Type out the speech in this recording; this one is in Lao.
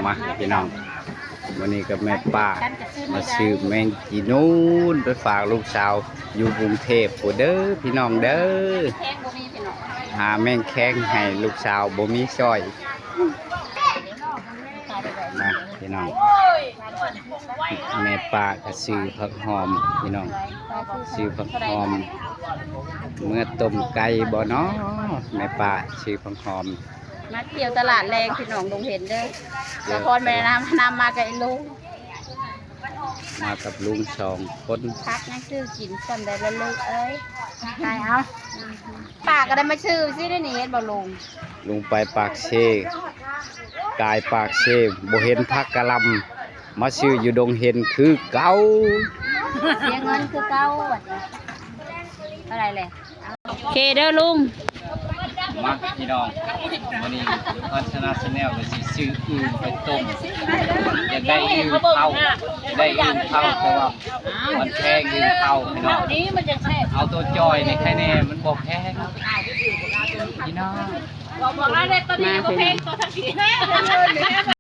ມາພີ່ນ້ອງ ມື້ນີ້ກັບແມ່ປ້າມາຊື້ແມງຈີນູນໄປຝາກລູກສາວຢູ່ກຸງເທບພຸ້ນເດີພີ່ນ້ອງເດີ. ຫາແມງແຄງໃຫ້ລູກສາວບໍ່ມີຊ້ອຍ. ມາພີ່ນ້ອງ ແມ່ປ້າກໍຊື້ຜັກຫອມພີ່ນ້ອງ ຊື້ຜັກຫອມເມືອຕົ້ມໄກ່ບໍ່ນໍ ແມ່ປ້າຊື້ຜັກຫອມ. ມາທ່ຽວຕະຫຼາດແລງພີ່ນ້ອງ ດົງເຫັນເດີ ສາຄອນແມ່ນຳ ນຳມາກັບໄອ້ລຸງ ມາກັບລຸງສອງຄົນ ຜັກຍັງຊື້ກິນສ່ຳໃດລະລູກເອີຍ ໄປເອົາ ປ້າກໍໄດ້ມາຊື້ຊີ້ນີ້ ເຫັນບໍ່ລຸງ? ລຸງໄປປາກເຊ ກາຍປາກເຊ ບໍ່ເຫັນຜັກກະຫຼ່ຳ ມາຊື້ຢູ່ດົງເຫັນຄືເກົ່າ. ເສຍເງິນຄືເກົ່າບັດນີ້ ເທົ່າໃດແຫຼະ? ໂອເຄເດີລຸງ ມາພີ່ນ້ອງ ມື້ນີ້ພັດທະນາແຊນແນວກໍຊິຊື້ອຶ່ງໄປຕົ້ມ ຢາກໄດ້ອຶ່ງເຜົາ ຢາກໄດ້ອຶ່ງເຜົາ ເພາະວ່າມັນແພງອຶ່ງເຜົາພີ່ນ້ອງ ເອົາໂຕຈ່ອຍນີ້ໃຄແນ່ ມັນບໍ່ແພງພີ່ນ້ອງ ບອກວ່າໄດ້ໂຕນີ້ບໍ່ແພງ ໂຕທັງທີ່